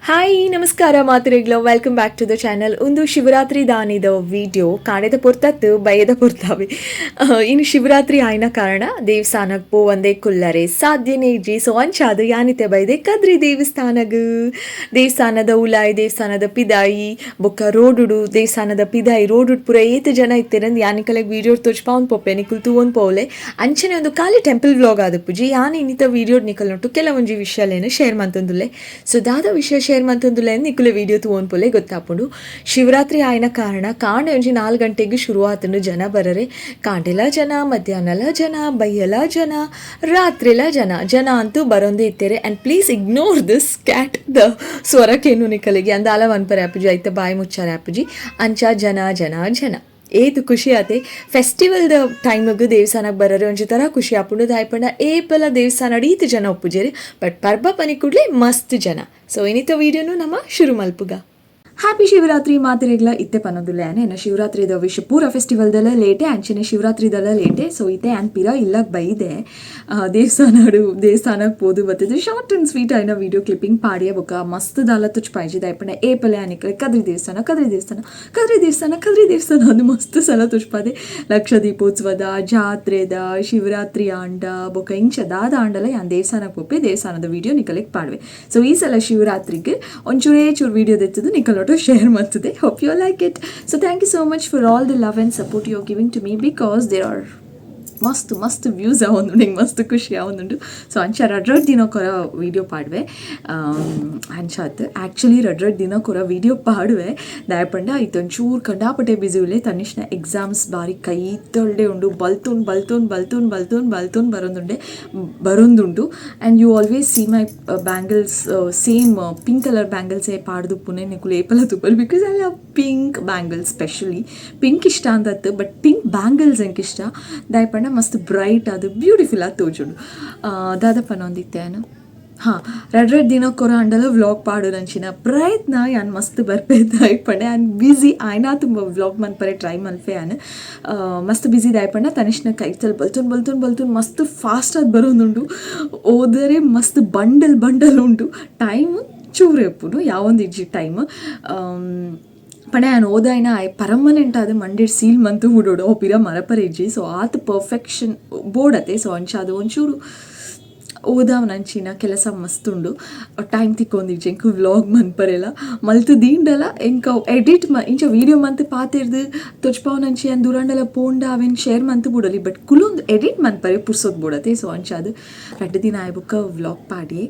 Hi, ನಮಸ್ಕಾರ ಮಾತುರೆಗ್ಲ. Welcome back to the channel. ಒಂದು Shivaratri ದಾನಿದ video. ಕಾಣೆದ ಪೊರ್ತತ್ತು, ಬಯದ ಪೊರ್ತಾವೆ. ಇನ್ನು ಶಿವರಾತ್ರಿ ಆಯ್ನ ಕಾರಣ ದೇವಸ್ಥಾನಕ್ಕೆ ಪೋ ಒಂದೇ ಕುಲ್ಲರೆ ಸಾಧ್ಯನೇ ಇಜ್ಜಿ. ಸೊ ಅಂಚಾದ ಯಾನಿತೆ ಬೈದೆ ಕದ್ರಿ ದೇವಸ್ಥಾನಗ್. ದೇವಸ್ಥಾನದ ಉಲಾಯ್, ದೇವಸ್ಥಾನದ ಪಿದಾಯಿ, ಬೊಕ್ಕ ರೋಡುಡು, ದೇವಸ್ಥಾನದ ಪಿದಾಯಿ ರೋಡುಡು ಪೂರ ಏತ್ ಜನ ಇತ್ತೆರಂದ್ ಯಾನಿಕಲೆಗ್ ವೀಡಿಯೋ ತೋಜ್ಪಾವೊಂದು ಪೋಪೆ, ನಿಕುಲು ತೂವೊಂದು ಪೋಲೆ. ಅಂಚನೆ ಒಂದು ಖಾಲಿ ಟೆಂಪಲ್ ವ್ಲಾಗ್ ಆದಪುಜಿ. ಯಾನ್ ಇನ್ನಿತ ವೀಡಿಯೋ ನಿಕಲ್ ನೊಟ್ಟು ಕೆಲವೊಂಜಿ ವಿಷಯಲೇನು ಶೇರ್ ಮಂತೊಂದುಲ್ಲೆ. ಸೊ ದಾದ ವಿಷಯ ಶೇರ್ ಮಂತೊಂದುಲ್ಲೆ ನಿಕುಲೆ ವೀಡಿಯೋ ತೂವೊಂದು ಪೋಲೆ, ಗೊತ್ತಾಪುಂಡು. ಶಿವರಾತ್ರಿ ಆಯ್ನ ಕಾರಣ ಕಾಂಡೆ ಒಂಜಿ 4 ಗಂಟೆಗೆ ಶುರು ಆತಂಡು ಜನ ಬರರೆ. ಕಾಂಡೆಲ ಜನ, ಮಧ್ಯಾಹ್ನಲ ಜನ, ಬಯ್ಯಲ ಜನ, ರಾತ್ರಿಲ ಜನ. ಜನ ಅಂತೂ ಬರೋಂದೇ ಇತ್ತೇರೆ. And please ignore this cat the ಸ್ವರಕೇನು ನಿಕಲಿಗೆ ಅಂದಾಲ ಮನ್ಪರೆ ಆಪುಜಿ, ಐತ ಬಾಯಿ ಮುಚ್ಚಾರೆ ಆಪುಜಿ. ಅಂಚ ಜನ ಜನ ಜನ. ಏತ್ ಖುಷಿ ಆತೆ ಫೆಸ್ಟಿವಲ್ದ ಟೈಮಿಗೆ ದೇವಸ್ಥಾನಕ್ಕೆ ಬರೋರೆ. ಒಂಜಿ ಥರ ಖುಷಿ ಆಪುಂಡು. ದಾಯಪಂಡ ಏಪಲ ದೇವಸ್ಥಾನ ಈತ್ ಜನ ಒಪ್ಪುಜೆರ್, ಬಟ್ ಪರ್ಬ ಪನಿ ಕೂಡಲೇ ಮಸ್ತ್ ಜನ. ಸೊ ಇನ್ನಿತ ವೀಡಿಯೋನು ನಮ್ಮ ಶುರು ಮಲ್ಪುಗ. ಹ್ಯಾಪಿ ಶಿವರಾತ್ರಿ ಮಾತೆರೆಗ್ಲ. ಇತ್ತೆ ಪನ್ನೊಂದುಲ್ಲೆ ಎನ್ನ ಶಿವರಾತ್ರಿದ ವಿಶ್. ಪೂರ ಫೆಸ್ಟಿವಲ್ದೆಲ್ಲ ಲೇಟೆ, ಅಂಚನೆ ಶಿವರಾತ್ರಿದೆಲ್ಲ ಲೇಟೆ. ಸೊ ಇತ್ತೆ ಆ್ಯನ್ ಪಿರ ಇಲ್ಲಗ್ ಬೈದೆ. ದೇವಸ್ಥಾನ ದೇವಸ್ಥಾನಕ್ಕೆ ಪೋದು ಬತ್ತಿದ್ದು. ಶಾರ್ಟ್ ಆ್ಯಂಡ್ ಸ್ವೀಟ್ ಆಯ್ನ ವೀಡಿಯೋ ಕ್ಲಿಪ್ಪಿಂಗ್ ಪಾಡಿಯ. ಬೊಕ್ಕ ಮಸ್ತ್ ದಾಲ ತುಚ್ಪಾಯ್ಜಿ. ದಾಯಪಂಡ ಏಪಲೆ ಆನಿಕಲೆ ಕದ್ರಿ ದೇವಸ್ಥಾನ, ಕದ್ರಿ ದೇವಸ್ಥಾನ, ಕದ್ರಿ ದೇವಸ್ಥಾನ, ಕದ್ರಿ ದೇವಸ್ಥಾನ ಅದು ಮಸ್ತ್ ಸಲ ತುಚ್ಪಾದೆ. ಲಕ್ಷ ದೀಪೋತ್ಸವದ, ಜಾತ್ರೆದ, ಶಿವರಾತ್ರಿ ಆಂಡ, ಬೊಕ್ಕ ಇಂಚ ದಾದ ಆಂಡಲ ಯಾನ್ ದೇವಸ್ಥಾನಕ್ಕೆ ಪೋಪೆ, ದೇವಸ್ಥಾನದ ವೀಡಿಯೋ ನಿಕಲೆಗ್ ಪಾಡುವೆ. ಸೊ ಈ ಸಲ ಶಿವರಾತ್ರಿಗೆ ಒಂಚೂರೇ ಚೂರು ವೀಡಿಯೋ ದೆತ್ತದು ನಿಕಲೊಟ್ಟು ಶೇರ್ ಮಾಡ್ತದೆ. Hope you like it. So thank you so much for all the love and support you are giving to me, because there are ಮಸ್ತ್ ಮಸ್ತ್ ವ್ಯೂಸ್ ಆವೊಂದುಂಡು, ಎಂಕ್ ಮಸ್ತ್ ಖುಷಿ ಆವೊಂದುಂಡು. ಸೊ ಅಂಚ ರಡ್ ರಡ್ ದಿನ ಕೊರ ವೀಡಿಯೋ ಪಾಡುವೆ. ಅಂಚಾತ್ ಆ್ಯಕ್ಚುಲಿ ರಡ್ ರಡ್ ದಿನ ಕೊರ ವೀಡಿಯೋ ಪಾಡುವೆ. ದಾಯಪಂಡ ಇತ್ತೊಂಚೂರು ಕಂಡಾಪಟ್ಟೆ ಬಿಸಿ ಉಲ್ಲೆ. ತನಿಷ್ನ ಎಕ್ಸಾಮ್ಸ್ ಬಾರಿ ಕೈತೊಳ್ಳೆ ಉಂಡು. ಬಲ್ತುನ್ ಬಲ್ತುನ್ ಬಲ್ತುನ್ ಬಲ್ತುನ್ ಬಲ್ತುನ್ ಬರೊಂದುಂಡೆ ಬರೊಂದುಂಡು. And you always see my bangles, same pink colour ಬ್ಯಾಂಗಲ್ಸೇ ಪಾಡ್ದುಪ್ಪುನೆ ನಿಕುಲು ಏಪಲ ತೂಪಲ್, because I love pink bangles. Specially pink ಇಷ್ಟ ಅಂತತ್ತು, ಬಟ್ ಪಿಂಕ್ ಬ್ಯಾಂಗಲ್ಸ್ ಎಂಕ್ ಇಷ್ಟ. ದಾಯಪಂಡ ಮಸ್ತ್ ಬ್ರೈಟ್ ಅದು ಬ್ಯೂಟಿಫುಲ್ ಆದ್ ತೋಜುಂಡು. ದಾದ ಪನೊಂದಿತ್ತೇನು? ಹಾಂ, ರಡ್ ರಡ್ ದಿನ ಕೊರ ಅಂಡಲ ವ್ಲಾಗ್ ಪಾಡುನಂಚಿನ ಪ್ರಯತ್ನ ಯಾನ್ ಮಸ್ತ್ ಬರ್ಪೆ. ದಾಯಪಂಡ ಯಾನ್ ಬ್ಯುಸಿ ಆಯ್ನಾ ತುಂಬ ವ್ಲಾಗ್ ಮನ್ಪರೆ ಟ್ರೈ ಮಲ್ಪೆ. ಯಾನ್ ಮಸ್ತ್ ಬ್ಯುಸಿ. ದಾಯಪಂಡ ತನಿಷ್ನ ಕೈತಲ್ ಬಲ್ತುನ್ ಬಲ್ತುನ್ ಬಲ್ತುನ್ ಮಸ್ತ್ ಫಾಸ್ಟ್ ಆದ್ ಬರೋದುಂಡು. ಓದರೆ ಮಸ್ತ್ ಬಂಡಲ್ ಬಂಡಲ್ ಉಂಟು. ಟೈಮ್ ಚೂರೆ ಉಪ್ಪುಂಡು, ಯಾವೊಂದು ಇಜ್ಜಿ ಟೈಮ್. ಪಂಡ ಯಾನ್ ಓದಾಯ್ನ ಪರ್ಮನೆಂಟ್ ಆದ್ ಮಂಡೆಡ್ ಸೀಲ್ ಮಂತು ಬುಡೋಡು, ಅವು ಪಿರ ಮರಪರೆ ಇಜ್ಜಿ. ಸೊ ಆತ್ ಪರ್ಫೆಕ್ಷನ್ ಬೋಡತೆ. ಸೊ ಅಂಚ ಅದು ಒಂಚೂರು ಓದಾವನಂಚಿನ ಕೆಲಸ ಮಸ್ತ್ ಉಂಡು. ಟೈಮ್ ತಿಕ್ಕೊಂದಿಜ್ಜಿ ಎಂಕ್ ವ್ಲಾಗ್ ಮನ್ಪರೆಲ. ಮಲ್ತ್ ದೀಂಡಲ ಎಂಕ್ ಅವು ಎಡಿಟ್ ಮ ಇಂಚ ವೀಡಿಯೋ ಮಂತ್ ಪಾತೆರ್ದು ತೊಚ್ಪಾವನಂಚಿ ಯಾನ್ ದೂರಾಂಡಲ ಪೋಂಡ ಅವೆನ್ ಶೇರ್ ಮಂತ್ ಬುಡಲಿ, ಬಟ್ ಕುಲೊಂದು ಎಡಿಟ್ ಮನ್ಪರೆ ಪುರ್ಸೊತ್ ಬೋಡತೆ. ಸೊ ಅಂಚಾದ್ 2 ದಿನ ಆಯ್ ಬೊಕ್ಕ ವ್ಲಾಗ್ ಪಾಡಿ.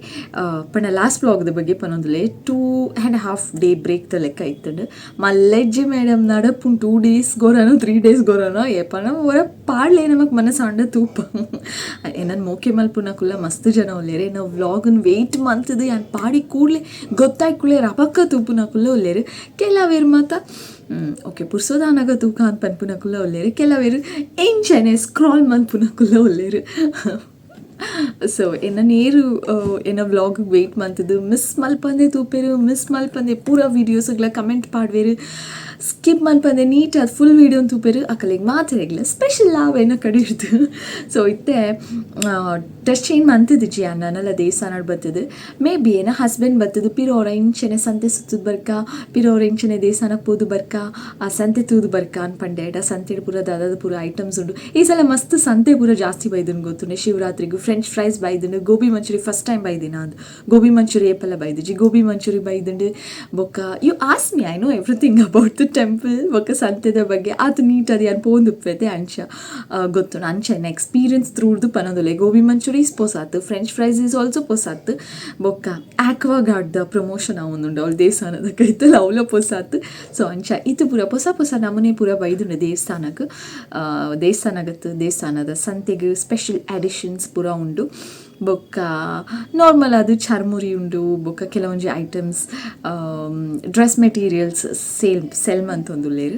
ಪಂಡ ಲಾಸ್ಟ್ ವ್ಲಾಗ್ದ ಬಗ್ಗೆ ಪನೊಂದುಲ್ಲೆ. 2.5 ಡೇ ಬ್ರೇಕ್ ದ ಲೆಕ್ಕ ಇತ್ತುಂಡು. ಮಲ್ಲೆಜ್ಜಿ ಮೇಡಮ್, ನಡಪುಂಡು 2 ಡೇಸ್ ಗೋರನೋ 3 ಡೇಸ್ ಗೋರನೋ ಏಪನ ಒರ ಪಾಡ್ಲೆ. ನಮಕ್ ಮನಸ್ಸಾಂಡ ತೂಪ. ಎನ್ನನ್ ಮೋಕೆ ಮಲ್ಪುನಕುಲ್ಲ ಮಸ್ತ್ ಜನ ಉಲ್ಲೇರು. ನಾವು ವ್ಲಾಗನ್ ವೆಯ್ಟ್ ಮಂತದು ಯಾನ್ ಪಾಡಿ ಕೂಡಲೇ ಗೊತ್ತಾಯ್ ಕೂಡಲೇ ರಪಕ್ಕ ತೂಪುನಕುಲ್ಲ ಉಲ್ಲೇರು. ಕೆಲವೇರು ಮಾತ ಓಕೆ ಪುರ್ಸೋದಾನಗ ತೂಕ ಅಂತ ಪನ್ಪುನಕುಲ್ಲ ಉಲ್ಲೇರು. ಕೆಲವೇರು ಎಂಚನೆ ಸ್ಕ್ರಾಲ್ ಮನ್ಪುನಕುಲ್ಲ ಉಲ್ಲೇರು. ಸೊ ಎನ್ನ ನೇರು ಎನ್ನ ವ್ಲಾಗ್ ವೆಯ್ಟ್ ಮಂತದು ಮಿಸ್ ಮಲ್ಪಂದೆ ತೂಪೇರು, ಮಿಸ್ ಮಲ್ಪಂದೆ ಪೂರ ವೀಡಿಯೋಸ್ಗಳ ಕಮೆಂಟ್ ಪಾಡ್ವೇರು, ಸ್ಕಿಪ್ ಮನ್ಪಂದೆ ನೀಟ್ ಅದು ಫುಲ್ ವೀಡಿಯೋ ತೂಪೇರು. ಅಕಲೆಗ್ ಮಾತೆರೆಗ್ಲ ಸ್ಪೆಷಲ್ ಲಾವ್ ಎನ್ನ ಕಡೆ ಇರ್ತು. ಸೊ ಇತ್ತೆ ಡ್ರೆಸ್ ಚೇಂಜ್ ಮಂತದಿಜ್ಜಿ. ಅನ್ನನಲ್ಲ ದೇವಸ್ಥಾನ ಬರ್ತದೆ. ಮೇ ಬಿ ಏನ ಹಸ್ಬೆಂಡ್ ಬರ್ತದೆ ಪಿರೋರ ಇಂಚನೆ ಸಂತೆ ಸುತ್ತದ ಬರ್ಕ, ಪಿರೋರ ಇಂಚನೆ ದೇವಸ್ಥಾನಕ್ಕೆ ಪೋದು ಬರ್ಕ, ಆ ಸಂತೆ ತೂದು ಬರ್ಕ ಅನ್ಪಂಡೆ. ಸಂತೆ ಪೂರ ದಾದಾದ ಪೂರ ಐಟಮ್ಸ್ ಉಂಡು. ಈ ಸಲ ಮಸ್ತ್ ಸಂತೆ ಪೂರ ಜಾಸ್ತಿ ಬೈದನ್ ಗೊತ್ತುಂಡೆ. ಶಿವರಾತ್ರಿಗೂ ಫ್ರೆಂಚ್ ಫ್ರೈಸ್ ಬೈದುಂಡು. ಗೋಬಿ ಮಂಚೂರಿ ಫಸ್ಟ್ ಟೈಮ್ ಬೈದಿನ ಅಂದ್. ಗೋಬಿ ಮಂಚೂರಿ ಏಪಲ ಬೈದಿಜಿ. ಗೋಬಿ ಮಂಚೂರಿ ಬೈದುಂಡು. ಬೊಕ್ಕ you ask me, I know everything about the temple. ಬೊಕ್ಕ ಸಂತೆದ ಬಗ್ಗೆ ಆತು ನೀಟ್ ಅದು ಯಾನ್ ಪೋಂದುಪ್ಪೆತೆ. ಅಂಚ ಗೊತ್ತುಂಡು. ಅಂಚ ಎನ್ನ ಎಕ್ಸ್ಪೀರಿಯನ್ಸ್ ತ್ರೂಡ್ದು ಪನೊಂದುಲ್ಲೆ. ಗೋಬಿ ಮಂಚೂರೀಸ್ ಪೊಸಾತ್, ಫ್ರೆಂಚ್ ಫ್ರೈಸ್ is also ಪೊಸಾತ್. ಬೊಕ್ಕ ಆಕ್ವಾ ಗಾರ್ಡ್ ದ ಪ್ರಮೋಷನ್ ಆವೊಂದುಂಡು ಅವ್ಳು ದೇವಸ್ಥಾನದ ಕೈತಲ್, ಅವ್ಲ ಪೊಸಾತ್. ಸೊ ಅಂಚ ಇತ್ತು ಪೂರ ಪೊಸ ಪೊಸ ನಮೂನೆ ಪೂರ ಬೈದುಂಡು ದೇವಸ್ಥಾನಕ್ಕೆ. ದೇವಸ್ಥಾನಗತ್ತು ದೇವಸ್ಥಾನದ ಸಂತೆಗೆ ಸ್ಪೆಷಲ್ ಎಡಿಷನ್ಸ್ ಪೂರ ಉಂಡು. ಬೊಕ್ಕ ನಾರ್ಮಲ್ ಅದು ಚರ್ಮುರಿ ಉಂಡು. ಬೊಕ್ಕ ಕೆಲವೊಂಜಿ items, dress materials sale cell ಮಂತೊಂದುಲ್ಲೆರ್.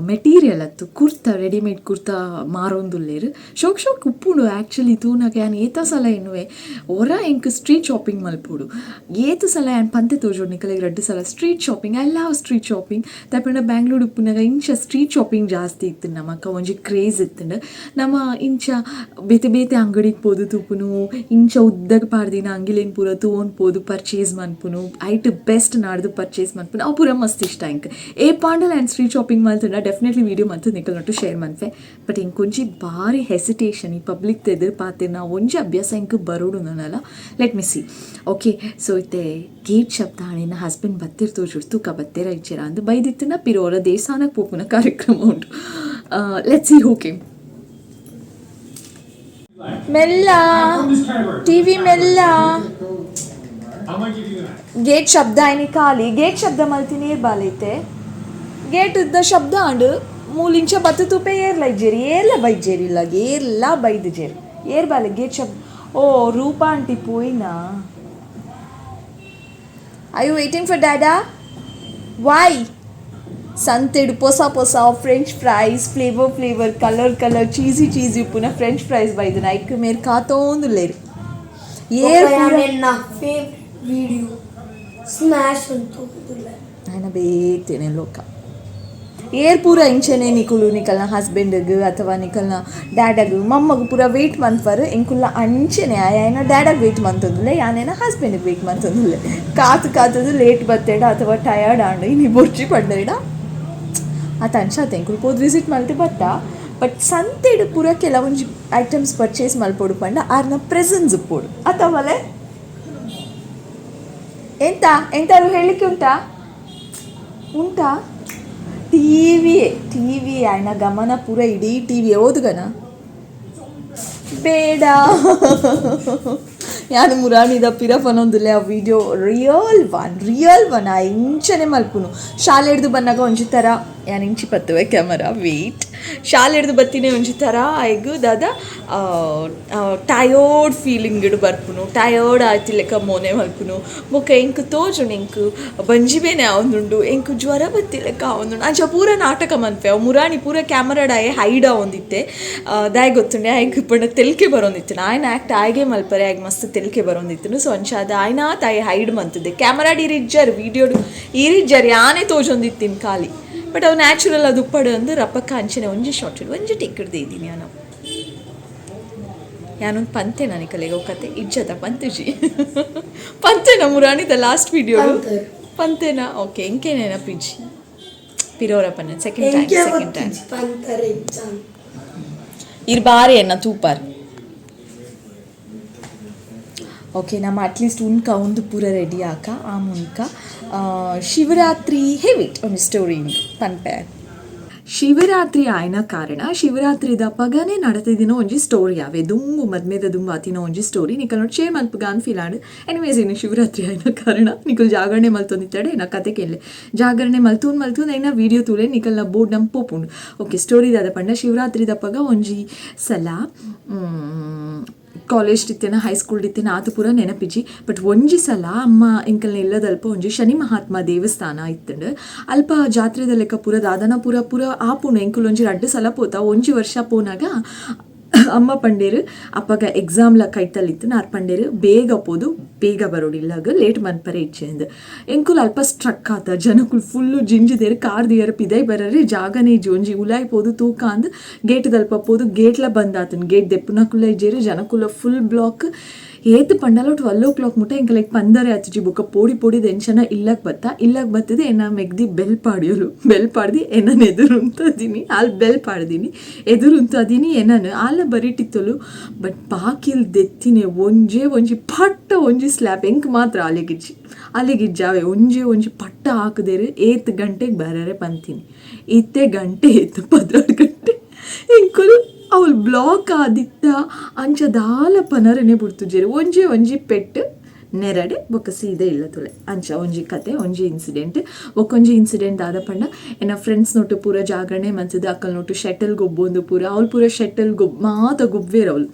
ಮೆಟೀರಿಯಲ್ ಅತ್ತು, ಕುರ್ತಾ, ರೆಡಿಮೇಡ್ ಕುರ್ತಾ ಮಾರೊಂದುಲ್ಲೆರ್. ಶೋಕ್ ಶೋಕ್ ಉಪ್ಪುಂಡು ಆ್ಯಕ್ಚುಲಿ ತೂನಗ. ಯಾನ್ ಏತ ಸಲ ಎನ್ನುವೆ, ಒರ ಎಂಕ್ ಸ್ಟ್ರೀಟ್ ಶಾಪಿಂಗ್ ಮಲ್ಪೊಡು. ಏತ್ ಸಲ ಯಾನ್ ಪಂತೆ ತೋಜೋಡು ನಿಕಲೆಗ್, ರಡ್ಡ್ ಸಲ street shopping. I love street shopping. ದಾಯೆಪಂಡ Bangalore ಉಪ್ಪುನಗ ಇಂಚ ಸ್ಟ್ರೀಟ್ ಶಾಪಿಂಗ್ ಜಾಸ್ತಿ ಇತ್ತು. ನಮಕ ಒಂಜಿ ಕ್ರೇಜ್ ಇತ್ತುಂಡು. ನಮ್ಮ ಇಂಚ ಬೇತೆ ಬೇತೆ ಅಂಗಡಿಗೆ ಪೋದು ತೂಪುನು. ಇಂಚ ಉದ್ದಗ ಪಾಡ್ದಿನ ಅಂಗಿಲೇನ್ ಪೂರ ತೂವೊಂದು ಪೋದು ಪರ್ಚೇಸ್ ಮನ್ಪುನು, ಐಟ್ ಬೆಸ್ಟ್ ನಾಡ್ದು ಪರ್ಚೇಸ್ ಮನ್ಪುನು, ಅವು ಪೂರ ಮಸ್ತ್ ಇಷ್ಟ ಎಂಕ್. ಏಪಾಂಡಲ ಆ್ಯಂಡ್ ಸ್ಟ್ರೀಟ್ ಶಾಪಿಂಗ್ ಮಲ್ತುಂಡ ಡೆಫಿನೆಟ್ಲಿ ವೀಡಿಯೋ ಮಲ್ತು ನಿಕಲ್ನೊಟ್ಟು ಶೇರ್ ಮನ್ಪೆ. ಬಟ್ ಎಂಕ್ ಒಂಜಿ ಬಾರಿ ಹೆಸಿಟೇಷನ್, ಈ ಪಬ್ಲಿಕ್ ಎದುರು ಪಾತೆರ್ನ ಒಂಜಿ ಅಭ್ಯಾಸ ಎಂಕ್ ಬರೋಡು ನನಲ. Let me see. Okay, so ಇತ್ತೆ ಗೇಟ್ ಶಬ್ದ ಆಂಡ್. ಹಸ್ಬೆಂಡ್ ಬತ್ತೆರ್ ತೋಜುಡು, ತೂಕ ಬತ್ತೆರ ಇಜ್ಜೆರ ಅಂದ್. ಬೈದಿತ್ತಿನ ಪಿರೋರ ದೇವಸ್ಥಾನಕ್ಕೆ ಪೋಪುನ ಕಾರ್ಯಕ್ರಮ ಉಂಡು. Let's see who came. ಮೆಲ್ಲ ಟಿವಿ ಮೆಲ್ಲ. I'm gonna give you that. Gate ಶಬ್ದ ಆಯ್ನಿ ಖಾಲಿ ಗೇಟ್ ಶಬ್ದ ಮಲ್ತಿನಿ ಏರ್ ಬಾಲೈತೆ. ಗೇಟ್ ಇದ್ದ ಶಬ್ದ ಆಂಡ್. ಮೂಲಿಂಚ ಬತ್ತು ತೂಪೆ, ಏರ್ಲ ಇಜ್ಜೇರಿ, ಏರ್ಲ ಬೈಜೇರಿ ಇಲ್ಲ, ಏರ್ಲ ಬೈದಿಜೇರಿ. ಏರ್ ಬಾಲೆ ಗೇಟ್ ಶಬ್ದ? ಓ, ರೂಪಾ ಆಂಟಿ ಪೋಯಿನಾ? Are you waiting for Dada? Why? ಸಂತೆಡು ಪೊಸ ಪೊಸ French fries, flavour flavour, colour colour, cheesy cheesy ಉಪ್ಪುನ ಫ್ರೆಂಚ್ ಫ್ರೈಸ್ ಬೈದನ. ಐಕ್ ಮೇರ್ ಕಾತೋಂದುಲ್ಲೇರು ಏರ್ ಪೂರ. ನನ್ನ ಫೇವ್ರೆಟ್ ವಿಡಿಯೋ ಸ್ಮ್ಯಾಶ್ ಅಂತ ಹೋಗುದಿಲ್ಲ. ఆయన ಬೇತೇನೆ ಲೋಕ ಏರ್ ಪೂರ ಇಂಚೆನೆ. ನಿಕುಲು ನಿಕಲ್ನ ಹಸ್ಬೆಂಡ್ಗ್ ಅಥವಾ ನಿಕಲ್ನ ಡ್ಯಾಡಗ್, ಮಮ್ಮಗ್ ಪೂರ ವೆಯ್ಟ್ ಮನ್ಪರ್. ಎಂಕುಲ್ಲ ಅಂಚೆನೆ. ಆಯನ ಡ್ಯಾಡಗ್ ವೆಯ್ಟ್ ಮಂತೊಂದುಲ್ಲೆ, ಯಾನೇನ ಹಸ್ಬೆಂಡ್ಗೆ ವೆಯ್ಟ್ ಮಂತೊಂದುಲ್ಲೆ. ಕಾತು ಕಾತದು ಲೇಟ್ ಬತ್ತೇಡ ಅಥವಾ ಟಯರ್ಡ್ ಆಂಡ್ ಇನಿ ಬೊರ್ಚಿ ಪಂಡೇಡ ಆತ ಅಂಚಾತ. ಎಂಕುಲು ಪೋದು ವಿಸಿಟ್ ಮಲ್ತೆ ಬತ್ತ. ಬಟ್ ಸಂತೆಡ್ ಪೂರ ಕೆಲವೊಂಜಿ ಐಟಮ್ಸ್ ಪರ್ಚೇಸ್ ಮಲ್ಪೊಡು ಪಂಡ ಆರ್ನ ಪ್ರೆಸೆನ್ಸ್ ಇಪ್ಪೊಡು ಅಥವಾ ಎಂತ ಎಂತಾರು ಹೇಳಲಿಕ್ಕೆ ಉಂಟಾ? ಉಂಟಾ? TV, TV. ಆಯ್ನ ಗಮನ ಪೂರ ಇಡೀ ಟಿವಿ ಓದುಗನ ಬೇಡ. ಯಾನು ಮುರಾಣಿದ ಪಿರ ಪನೊಂದುಲ್ಲೆ, ಆ video real one, real one. ಆ ಇಂಚನೆ ಮಲ್ಪುನು. ಶಾಲೆ ಹಿಡ್ದು ಬಂದಾಗ ಒಂಜಿ ಥರ ಯಾನ್ ಇಂಚಿ ಪತ್ತುವೆ ಕ್ಯಾಮರಾ, ವೆಯ್ಟ್. ಶಾಲೆ ಹಿಡ್ದು ಬತ್ತಿನೇ ಒಂಜಿ ಥರ ಐಗು ದಾದ ಟಯರ್ಡ್ ಫೀಲಿಂಗ್ ಇಡು ಬರ್ಪುನು. ಟಯರ್ಡ್ ಆಯ್ತಿ ಲೆಕ್ಕ ಮೋನೆ ಮಲ್ಪುನು. ಬೊಕ್ಕ ಎಂಕ್ ತೋಜುಂಡು, ಎಂಕ್ ಬಂಜಿ ಬೇನೆ ಆವೊಂದುಂಡು, ಎಂಕ್ ಜ್ವರ ಬತ್ತಿ ಲೆಕ್ಕ ಆವೊಂದುಂಡು, ಅಂಚ ಪೂರ ನಾಟಕ ಮನ್ಪೆ. ಅವು ಮುರಾಣಿ ಪೂರ ಕ್ಯಾಮರಾಡಾಯೆ ಹೈಡ್ ಆವೊಂದಿತ್ತೆ. ದಾಯೆ ಗೊತ್ತುಂಡೆ? ಆಯ್ಗ್ ಪಂಡ ತೆಲ್ಕೆ ಬರೋಂದಿತ್ತು. ಆಯ್ನ ಆ್ಯಕ್ಟ್ ಆಯ್ಗೆ ಮಲ್ಪರೆ ಆಯ್ಗೆ ಮಸ್ತ್ ತೆಲ್ಕೆ ಬರೋಂದಿತ್ತು. ಸೊ ಅಂಚಾದ ಆಯ್ನಾ ತಾಯಿ ಹೈಡ್ ಮಂತದೆ. ಕ್ಯಾಮರಾಡ್ ಈರಿಜ್ಜರ್, ವೀಡಿಯೋಡು ಈರಿಜ್ಜರ್, ಯಾನೇ ತೋಜೊಂದಿತ್ತಿನ ಖಾಲಿ. ಬಟ್ ಅವು ನ್ಯಾಚುರಲ್ ಅದು ಉಪ್ಪಡು ಅಂದು ರಪಕ್ಕ ಅಂಚನೆ ಒಂಜಿ ಶಾರ್ಟ್ ಒಂಜಿ ಟೇಕ್ ಇದ್ದೀನಿ. ನಾನು ಯಾನೊಂದು ಪಂತೆ ನನಗೆ ಕತೆ ಇಜ್ಜದ ಪಂತುಜಿ ಪಂತೆನ ಮುರಾಣಿದ ಲಾಸ್ಟ್ ವಿಡಿಯೋ? ಪಂತೆರ್. ಪಂತೆನಾ? ಓಕೆ, ಎಂಕೆ ನೆನಪಿಜ್ಜಿ. ಪಿರೋರ ಪನ್ನ ಸೆಕೆಂಡ್ ಟೈಮ್. ಎಂಕೆ ಸೆಕೆಂಡ್ ಟೈಮ್. ಗೊತ್ತಿಜ್ಜಿ ಪಂತರ ಇಜ್ಜಾನ್. ಇರ್ ಬಾರಿ ಎನ್ನ ತೂಪಾರ್. ಓಕೆ, ನಮ್ಮ ಅಟ್ಲೀಸ್ಟ್ ಉನ್ಕ ಒಂದು ಪೂರ ರೆಡಿ ಆಕ. ಆ ಮುನ್ಕ ಶಿವರಾತ್ರಿ ಹೆವಿಟ್ ಒಂದು ಸ್ಟೋರಿ ಪನ್ಪೆ. ಶಿವರಾತ್ರಿ ಆಯ್ನ ಕಾರಣ ಶಿವರಾತ್ರಿದ ಪಗನೆ ನಡತಿದಿನ ಒಂಜಿ ಸ್ಟೋರಿ ಆವೆ. ದುಂಬು ಮದ್ಮೆದ ದುಂಬು ಆತಿನ ಒಂಜಿ ಸ್ಟೋರಿ ನಿಕಲ್ ನೋಟ್ ಶೇರ್ ಮಲ್ಪುಗ ಅನ್ ಫೀಲ್ ಆಂಡ್. ಎನಿವೇಸ್, ಇನ್ನು ಶಿವರಾತ್ರಿ ಆಯ್ನ ಕಾರಣ ನಿಕಲ್ ಜಾಗರಣೆ ಮಲ್ತೊಂದಿತ್ತಡೆ ನಾ ಕತೆ ಕೇಳಲೆ. ಜಾಗರಣೆ ಮಲ್ತೂನ್ ಮಲ್ತೂನ್ ಐನ ವೀಡಿಯೋ ತೂಲೆ ನಿಕಲ್ನ ಬೋರ್ಡ್ ನಮ್ ಪೋಪುಂಡು. ಓಕೆ, ಸ್ಟೋರಿ ದಾದ ಪಂಡ, ಶಿವರಾತ್ರಿದ ಪಗ ಒಂಜಿ ಸಲ ಕಾಲೇಜ್ ಇತ್ತೇನ, ಹೈಸ್ಕೂಲ್ ಇತ್ತೇನ, ಆತು ಪೂರ ನೆನಪಿಜಿ. ಬಟ್ ಒಂಜಿ ಸಲ ಅಮ್ಮ ಎಂಕಲ್ನ ಇಲ್ಲದಲ್ಪ ಒಂಜಿ ಶನಿ ಮಹಾತ್ಮ ದೇವಸ್ಥಾನ ಇತ್ತಂಡು. ಅಲ್ಪ ಜಾತ್ರೆದ ಲೆಕ್ಕ ಪೂರ ದಾದನ ಪೂರ ಪೂರ ಆಪುಂಡು. ಎಂಕುಲು ಒಂಜಿ ರಡ್ಡ್ ಸಲ ಪೋತ. ಒಂಜಿ ವರ್ಷ ಪೋನಾಗ ಅಮ್ಮ ಪಂಡೇರು, ಅಪ್ಪಗ ಎಕ್ಸಾಮ್ಲ ಕೈತಲ್ಲಿತ್ತು ನಾರ್ ಪಂಡೇರು, ಬೇಗ ಪೋದು ಬೇಗ ಬರೋಡು, ಇಲ್ಲಾಗ ಲೇಟ್ ಮನ್ಪರೆ ಇಚ್ಛೆಂದು. ಎಂಕುಲು ಅಲ್ಪ ಸ್ಟ್ರಕ್ ಆತ. ಜನಕುಲು ಫುಲ್ಲು ಜಿಂಜಿದೇರು. ಕಾರ್ ದಿಯರ್ ಪಿದೈ ಬರರೆ ಜಾಗನೇ ಇಜ್ಜಿ. ಒಂಜಿ ಉಲಾಯ್ ಪೋದು ತೂಕ ಅಂದ್ ಗೇಟ್ದಲ್ಪ ಪೋದು ಗೇಟ್ಲ ಬಂದಾತನ್. ಗೇಟ್ ದೆಪ್ಪುನಕುಲ ಇಜ್ಜೇರು, ಜನಕುಲ ಫುಲ್ ಬ್ಲಾಕ್. ಏತ್ ಪಂಡಲ 12 ಓ ಕ್ಲಾಕ್ ಮುಟ್ಟ ಎಂಕಲೆಗ್ ಪಂದರೆ ಆತುಜಿ. ಬೊಕ್ಕ ಪೋಡಿ ಪೋಡಿ ಎಂಚನ ಇಲ್ಲಗ್ ಬತ್ತ. ಇಲ್ಲಗ್ ಬತ್ತದೆ ಎನ್ನ ಮೆಗ್ದಿ ಬೆಲ್ ಪಾಡಿಯೋಲು. ಬೆಲ್ ಪಾಡ್ದಿ ಎನ್ನನ್ ಎದುರು ಉಂತದಿನಿ. ಆಲ್ ಬೆಲ್ ಪಾಡ್ದಿನಿ, ಎದುರು ಉಂತದಿನಿ ಎನ್ನನ್. ಆಲ ಬರಿಟಿತ್ತೊಲು. ಬಟ್ ಬಾಕಿಲ್ ದೆತ್ತಿನೆ ಒಂಜೇ ಒಂಜಿ ಪಟ್ಟ ಒಂಜಿ ಸ್ಲ್ಯಾಪ್ ಎಂಕ್ ಮಾತ್ರ, ಆಲೆಗಿಜ್ಜಿ, ಅಲೆಗಿಜ್ಜಾವೆ. ಒಂಜೇ ಒಂಜಿ ಪಟ್ಟ ಹಾಕದೇರು, ಏತ್ ಗಂಟೆಗೆ ಬರರೆ ಪಂತೀನಿ? ಇತ್ತೆ ಗಂಟೆ ಏತ್? 12 ಗಂಟೆ. ಎಂಕುಲು ಅವಳು ಬ್ಲಾಕ್ ಆದಿತ್ತ ಅಂಚ ದಾಲ ಪನರನೆ ಬುಡ್ತುಜೆರು. ಒಂಜೇ ಒಂಜಿ ಪೆಟ್ಟು ನೆರಡೆ, ಬೊಕ್ಕ ಸೀದೆ ಇಲ್ಲ ತುಲೆ. ಅಂಚ ಒಂಜಿ ಕತೆ, ಒಂಜಿ ಇನ್ಸಿಡೆಂಟ್. ಒಕ್ಕೊಂಜಿ ಇನ್ಸಿಡೆಂಟ್ ದಾದ ಪಂಡ, ಎನ್ನ ಫ್ರೆಂಡ್ಸ್ ನೋಟು ಪೂರ ಜಾಗರಣೆ ಮನ್ಸದ ಅಕ್ಕಲ್ ನೋಟು ಶೆಟಲ್ ಗೊಬ್ಬೊಂದು ಪೂರ. ಅವಳು ಪೂರ ಶೆಟಲ್ ಗೊಬ್ ಮಾತ ಗೊಬ್ಬೇರು. ಅವಳು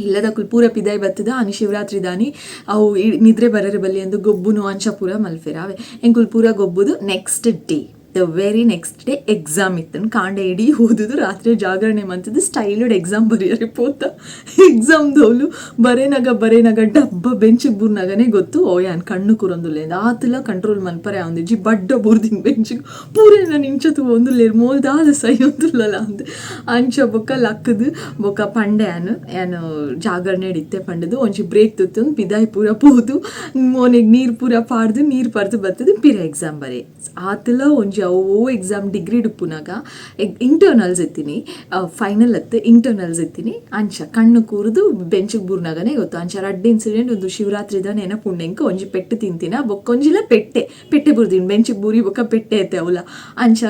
ಇಲ್ಲದಕ್ಕುಲ್ ಪೂರ ಪಿದಾಯಿ ಬತ್ತದ. ಆನಿ ಶಿವರಾತ್ರಿ ದಾನಿ ಅವು ನಿದ್ರೆ ಬರರೆ ಬಲ್ಲಿ ಅಂದು ಗೊಬ್ಬುನು ಅಂಚ ಪೂರ ಮಲ್ಫೆರ್. ಅವೆ ಎಂಕುಲ್ ಪೂರ ಗೊಬ್ಬುದು next day. The very next day exam ಇತ್ತನು. ಕಾಂಡೆ ಇಡೀ ಓದುದು, ರಾತ್ರಿ ಜಾಗರಣೆ ಮಂತದ್ದು, ಸ್ಟೈಲಡ್ ಎಕ್ಸಾಮ್ ಬರೆಯರೆ ಪೋತ. ಎಕ್ಸಾಮ್ ದೋಲು ಬರೇನಾಗ ಬರೇನಾಗ ಡಬ್ಬ ಬೆಂಚಿಗೆ ಬೂರ್ನಾಗನೇ ಗೊತ್ತು, ಓ ಯಾನ್ ಕಣ್ಣು ಕೂರೊಂದುಲ್ಲೆ ಆತಲ ಕಂಟ್ರೋಲ್ ಮನ್ಪರೆ ಆವೊಂದಿಜ್ಜಿ. ಬಡ್ಡ ಬೂರ್ದಿನ ಬೆಂಚಿಗೆ, ಪೂರೆ ನಾನು ಇಂಚ ತೂವೊಂದುಲ್ಲೆರ್, ಮೋಲ್ ದಾದ ಸೈಯೊಂದುಲ್ಲಲ ಅಂದ್. ಅಂಚ ಬೊಕ್ಕ ಲಕ್ಕದು ಬೊಕ್ಕ ಪಂಡೆ ಯಾನ್ ಯಾನ್ ಜಾಗರಣೆ ಇತ್ತೆ ಪಂಡದು. ಒಂಜಿ ಬ್ರೇಕ್ ತುತ್ತೊಂದು ಪಿದಾಯಿ ಪೂರ ಪೋದು ಮೋನೆಗ್ ನೀರು ಪೂರ ಪಾಡ್ದು ನೀರು ಪರ್ದು ಬತ್ತದು ಪಿರ ಎಕ್ಸಾಮ್ ಬರೆ. ಆತಲ ಒಂಜಿ ಅವು ಎಕ್ಸಾಮ್ ಡಿಗ್ರಿ ಡುಪ್ಪುನಾಗ ಇಂಟರ್ನಲ್ಸ್ ಇತ್ತೀನಿ, ಫೈನಲ್ ಅತ್ತು ಇಂಟರ್ನಲ್ಸ್ ಇತ್ತೀನಿ. ಅಂಚ ಕಣ್ಣು ಕೂರುದು ಬೆಂಚಿಗೆ ಬೂರ್ನಾಗನೇ ಗೊತ್ತು. ಅಂಚ ರಡ್ಡ್ ಇನ್ಸಿಡೆಂಟ್. ಒಂದು ಶಿವರಾತ್ರಿದ ನೆನಪುಂಡು ಒಂಜಿ ಪೆಟ್ಟು ತಿಂತಿನ, ಬೊಕ್ಕೊಂಜಿಲ ಪೆಟ್ಟೆ ಪೆಟ್ಟೆ ಬುರ್ದಿನಿ, ಬೆಂಚಿಗೆ ಬೂರಿ ಬೊಕ್ಕ ಪೆಟ್ಟೆ ಐತೆ ಅವಲ. ಅಂಚ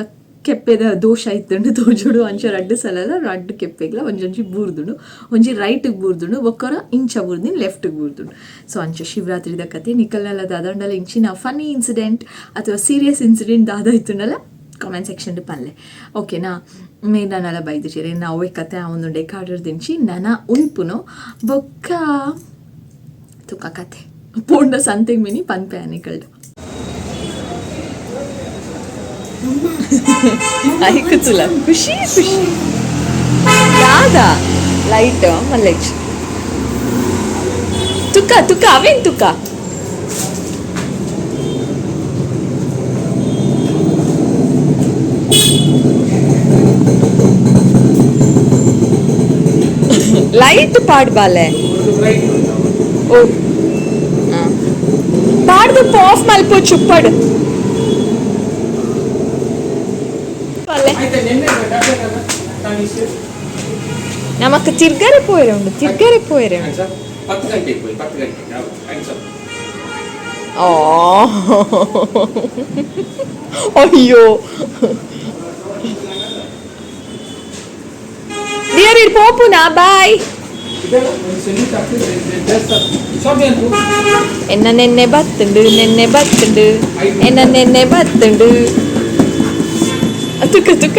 ಕೆಪ್ಪೆದ ದೋಷ ಇತ್ತುಂಡು ತೋಜೋಡು. ಅಂಚ ರಡ್ಡ್ ಸಲಲ ರಡ್ಡ್ ಕೆಪ್ಪೆಗ್ಲ ಒಂಜೊಂಜಿ ಬೂರ್ದುಂಡು. ಒಂಜಿ ರೈಟ್ಗೆ ಬೂರ್ದುಂಡು, ಬೊಕ್ಕರ ಇಂಚ ಬೂರ್ದಿನಿ ಲೆಫ್ಟ್ಗೆ ಬೂರ್ದುಂಡು. ಸೊ ಅಂಚ ಶಿವರಾತ್ರಿದ ಕತೆ. ನಿಕಲ್ನೆಲ್ಲ ದಾದಂಡಲ ಇಂಚಿನ ಫನ್ನಿ ಇನ್ಸಿಡೆಂಟ್ ಅಥವಾ ಸೀರಿಯಸ್ ಇನ್ಸಿಡೆಂಟ್ ದಾದ ಇತ್ತುಂಡಲ ಕಾಮೆಂಟ್ ಸೆಕ್ಷನ್ ಪನ್ಲೆ, ಓಕೆನಾ? ಮೇರ್ ಬೈದಿಜೆರೆ ಅವೇ ಕತೆ ಆವೊಂದುಂಡೆ ಕಾಡರ್ ದಿಂಚಿ ನನ ಉನ್ಪುನು ಬೊಕ್ಕ ತುಕ ಕತೆ ಪೋಂಡ ಸಂತೆಗ್ ಮಿನಿ ಪನ್ಪೆ ನಿಕಲ್ಡ್. ಐಕುತುಲ ಖುಷಿ ಖುಷಿ ದಾದಾ ಲೈಟ್ ಮಲ್ಲೆಜ್ ತುಕ್ಕ ತುಕ್ಕ ಅವೇನ್ ತುಕ್ಕ. ಲೈಟ್ ಪಾಡ್ ಬಾಲೆ. ಓ ಪಾಡ್ದು ಆಫ್ ಮಲ್ಪು ಚುಪ್ಪಡು ಬಾಲೆ. ನಮಕ್ ತಿರ್ಗರೆ ಪೋಯರೆ ಉಂಡು, ತಿರ್ಗರೆ ಪೋಯರೆ ಉಂಡು. 10 ಗಂಟೆಗೆ ಹೋಗಿ, 10 ಗಂಟೆಗೆ ಹೌದು. ಓ ಅಯ್ಯೋ ಡಿಯರ್, ಇರ್ ಪೋಪುನಾ? ಬಾಯ್. ಎನ್ನ ನೆನ್ನೆ ಬತ್ತುಂಡು, ನೆನ್ನೆ ಬತ್ತುಂಡು, ಎನ್ನ ನೆನ್ನೆ ಬತ್ತುಂಡು. ತುಕ್ಕ ತುಕ್ಕ.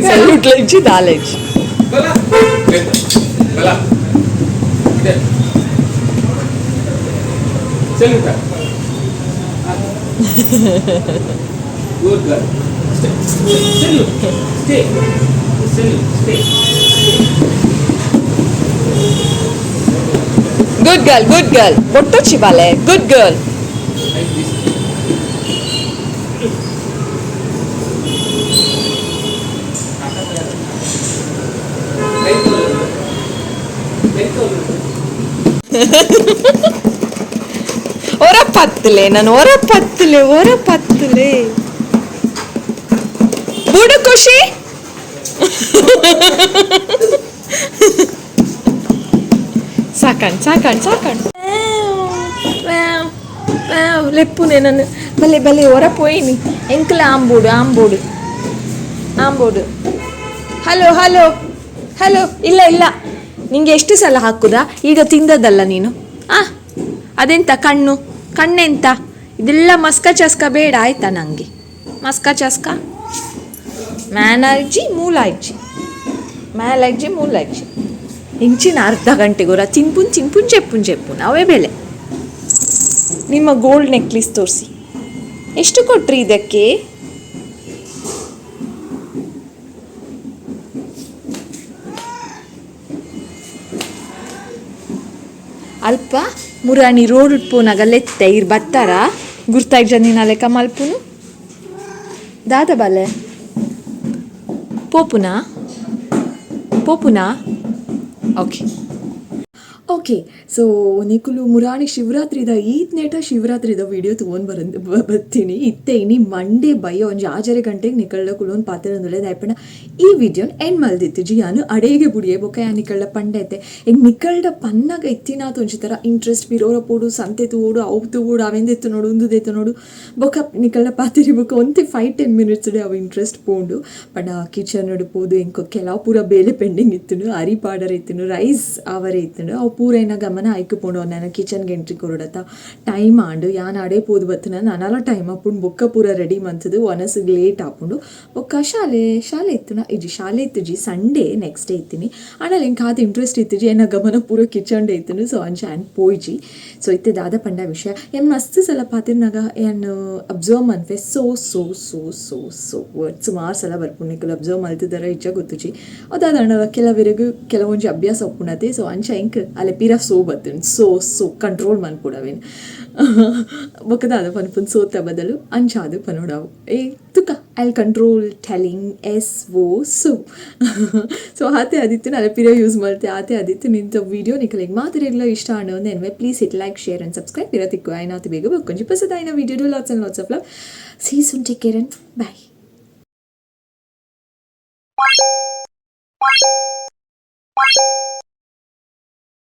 Salute ಲಜ್ಜಿ ದಾಲೆಜ್. Good girl. Stay. Salute. Stay. Salute. Stay. Good girl, good girl. ಬೊಟ್ಟೊಚ್ಚಿ ಬಾಲೆ, good girl. Like this. ಒರ ಪತ್ತಲೆ ನಾನು, ಒರ ಪತ್ತಲೆ, ಒರ ಪತ್ತಲೆ ಬುಡು ಖುಷಿ. ಸಾಕಣ್ ಸಾಕಣ್ ಸಾಕಣ್. ಲೆಪ್ಪುನೆ ನಾನು ಬಲೆ ಬಲೆ ಹೊರ ಪೋಯಿನಿ. ಎಂಕಲ ಆಂಬೋಡು ಆಂಬೋಡು ಆಂಬೋಡು. Hello hello hello. ಇಲ್ಲ ಇಲ್ಲ, ನಿಂಗೆ ಎಷ್ಟು ಸಲ ಹಾಕುದಾ? ಈಗ ತಿಂದದಲ್ಲ ನೀನು. ಆ ಅದೆಂತ ಕಣ್ಣು ಕಣ್ಣೆಂತ ಇದೆಲ್ಲ? ಮಸ್ಕ ಚಸ್ಕ ಬೇಡ ಆಯ್ತಾ? ನನಗೆ ಮಸ್ಕ ಚಸ್ಕ ಮ್ಯಾನಾರ್ಜಿ ಮೂಲಾಯ್ಜಿ ಮ್ಯಾಲಾಯ್ಜಿ ಮೂಲಾಯ್ಜಿ. ಇಂಚಿನ ಅರ್ಧ ಗಂಟೆಗೋರ ತಿನ್ಪುನ್ ತಿನ್ಪುನ್ ಚೆಪ್ಪುನ್ ಚೆಪ್ಪುನ್ ಅವೇ ಬೆಲೆ. ನಿಮ್ಮ ಗೋಲ್ಡ್ ನೆಕ್ಲೆಸ್ ತೋರಿಸಿ. ಎಷ್ಟು ಕೊಟ್ರಿ ಇದಕ್ಕೆ? ಅಲ್ಪ ಮುರಾಣಿ ರೋಡ್ ಪೋನಾಗ ಲೆತ್ತೆ ಇರ್ ಬತ್ತಾರ ಗುರ್ತಾಯ್ಜ ಲೆಕ್ಕ ಮಲ್ಪುನು. ದಾದ ಬಾಲೆ? ಪೋಪುನಾ ಪೋಪುನಾ? Okay okay. So ನಿಕುಲು ಮುರಾಣಿ ಶಿವರಾತ್ರಿದ ಈತ್ ನೇಟ ಶಿವರಾತ್ರಿದ ವಿಡಿಯೋ ತೊಗೊಂಡು ಬರಂದು ಬರ್ತೀನಿ ಇತ್ತೆ. ಇನಿ ಮಂಡೇ ಬಯ್ಯ ಒಂಜಿ ಆಜರೆ ಗಂಟೆಗೆ ನಿಕಳ್ಳ ಕುಲೊಂದು ಪಾತೆರೊಂದುಲ್ಲೆ. ದಾಯೆಪಂಡ ಈ ವಿಡಿಯೋನ್ ಎಂಡ್ ಮಲ್ದಿತ್ತಿಜಿ ಯಾನು, ಅಡೇಗೆ ಬುಡಿಯೆ. ಬೊಕ್ಕ ಯಾನ್ ನಿಕಳ್ಳ ಪಂಡೆ ಎಂಕ್ ನಿಕಳ್ಡ ಪನ್ನಾಗ ಇತ್ತಿನಾತ್ ಒಂಜಿ ಥರ ಇಂಟ್ರೆಸ್ಟ್. ಪಿರೋರ ಪೋಡು, ಸಂತೆ ತೂವೊಡು, ಅವು ತೂವೊಡು, ಅವೆಂದೆತ್ತು ನೋಡು, ಉಂದುದೆತ್ತು ನೋಡು. ಬೊಕ್ಕ ನಿಕಳ್ಳ ಪಾತೆರಿ ಬೊಕ್ಕ ಒಂತೆ 5-10 ಮಿನಿಟ್ಸ್ ಅವು ಇಂಟ್ರೆಸ್ಟ್ ಪೋಂಡು. ಪಂಡ ಕಿಚನ್ ಪೋದು ಎಂಕ್ ಕೆಲವು ಪೂರ ಬೇಲೆ ಪೆಂಡಿಂಗ್ ಇತ್ತುಂಡು. ಅರಿ ಪಾಡರೆ ಇತ್ತುಂಡು, ರೈಸ್ ಆವರೆ ಇತ್ತುಂಡು, ಅವು ಪೂರ ಎನ್ನ ಗಮನ ಐಕ್ ಪೋಂಡು. ನಾನು ಕಿಚನ್ಗೆ ಎಂಟ್ರಿ ಕೊರೊಡತ್ತ, ಟೈಮ್ ಆಂಡ್. ಯಾನ್ ಅಡೆ ಪೋದು ಬತ್ತಿನ ನನಲ ಟೈಮ್ ಆಪುಂಡು. ಬೊಕ್ಕ ಪೂರ ರೆಡಿ ಮಂತುದು ವನಸ್ಗ್ ಲೇಟ್ ಆಪುಂಡು. ಬೊಕ್ಕ ಶಾಲೆ ಶಾಲೆ ಇತ್ತುನ ಇಜ್ಜಿ, ಶಾಲೆ ಇತ್ತುಜಿ, ಸಂಡೇ ನೆಕ್ಸ್ಟ್ ಡೇ ಇತ್ತೀನಿ. ಆಂಡಲ ಎಂಕ್ ಆತ್ ಇಂಟ್ರೆಸ್ಟ್ ಇತ್ತುಜಿ, ಎನ್ನ ಗಮನ ಪೂರ ಕಿಚನ್ಡೆ ಇತ್ತುಂಡು. ಸೊ ಅಂಚ ಆನ್ ಪೋಯಿಜಿ. ಸೊ ಇತ್ತೆ ದಾದ ಪಂಡ ವಿಷಯ, ಯಾನ್ ಮಸ್ತ್ ಸಲ ಪಾತೆರ್ನಾಗ ಯಾನ್ observe ಮನ್ಪೆ, so so so so so word ಸುಮಾರು ಸಲ ಬರ್ಪುಂಡು. ನಿಕುಲು ಅಬ್ಸರ್ವ್ ಮಲ್ತಿದಾರ ಇಜ್ಜ ಗೊತ್ತುಜಿ. ಅದಾದ ಕೆಲವೆರೆಗ್ ಕೆಲವೊಂಜಿ ಅಭ್ಯಾಸ ಉಪ್ಪುಂಡತೆ. ಸೊ ಅಂಚ ಎಂಕ್ ಅಲೆ ಪಿರ ಸೋ ಬತ್ತುಂಡು. ಸೋ ಸೋ ಕಂಟ್ರೋಲ್ ಮನ್ಪೊಡು ಅವೇನ್. ಬೊಕ್ಕ ದಾದ ಪನ್ಪುಂಡು, ಸೋತ ಬದಲು ಅಂಚಾದ್ ಪನೊಡಾವು. ಏ ತುಕ I control telling S O so. So ಆತೆ ಆದಿತ್ತು, ಅಲೆ ಪಿರ ಯೂಸ್ ಮಲ್ತೆ. ಆತೆ ಆದಿತ್ತು ನಿಂತ ವೀಡಿಯೋ. ನಿಕಲೆಗ್ ಮಾತೆರೆಗ್ಲ ಇಷ್ಟ ಆಂಡ ಒಂದು please hit like, share and subscribe. ಪಿರ ತಿಕ್ಕು ಆಯ್ನಾತು ಬೇಗ ಬೊಕ್ಕೊಂಜಿ ಪೊಸದಾಯಿನ video. Lots and lots of love. See soon, take care and bye.